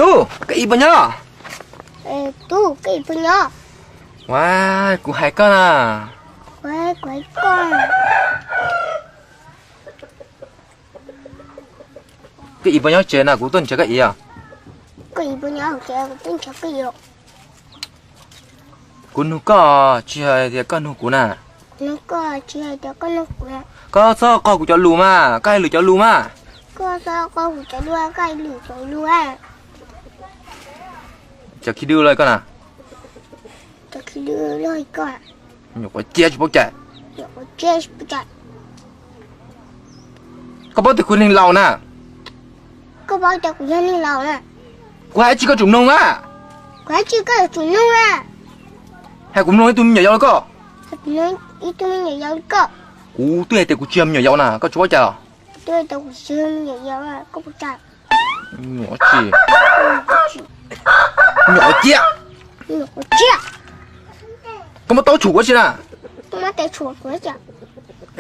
Tub, koj ib puas nyob? Tub, koj ib puas nyob? Ua, kuv hais koj na. Kuv hais koj. Koj ib puas nyob tsev na, kuv tuaj nrhiav koj ib os. Koj ib puas nyob tsev, kuv tuaj nrhiav koj ib os. Kuv nug koj tsis hais tias koj nug kuv na. Nug koj tsis hais tias koj nug kuv na. Koj txhob qog kuv cov lus mas, koj hais lwm cov lus mas. Koj txhob qog kuv cov lus, koj hais lwm cov lus. Cov khib dwb loj koj na. Cov khib dwb loj koj. Nyuam qhuav ciaj tsis paub cai. Nyuam qhuav ciaj tsis paub cai. Koj paub tias kuv neeg laus na. Koj paub tias kuv yog neeg laus na. Kuv hais tsis koj tsum mloog na. Kuv hais tsis koj tsum mloog na. Hais kuv mloog ib tug me nyuam yaus li koj. Hais kuv mloog ib tug me nyuam yaus li koj. Kuv twb hais tias kuv tsis yog me nyuam yaus na, koj tsis paub cai los? Kuv twb hais tias kuv tsis yog me nyuam yaus na, koj puas cai? Nyuam tsis. Nyuam qhuav ciaj. Nyuam qhuav ciaj. Koj muab taub tshum kuv tsi na. Koj muab taub tshum kuv tsi.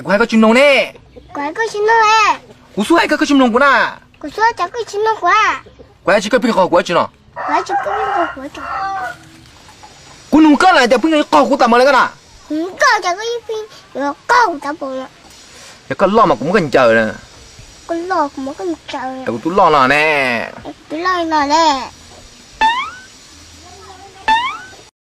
Kuv hais koj tsis mloog ne. Kuv hais koj tsis mloog. Kuv xub hais koj, koj tsis mloog kuv na. Kuv xub hais koj tsis mloog kuv. Kuv hais tsis koj pheej qog kuv tsi no. Kuv hais tsis koj pheej qog kuv tsi. Kuv nug koj na tias pheej qog kuv tas mus li koj na. Kuv nug koj tias koj pheej yuav qog kuv tas mus. Yog koj loj mas kuv muab koj ncaws na. Koj loj kuv muab koj ncaws. Kuv twb loj no ne. Kuv twb loj no ne.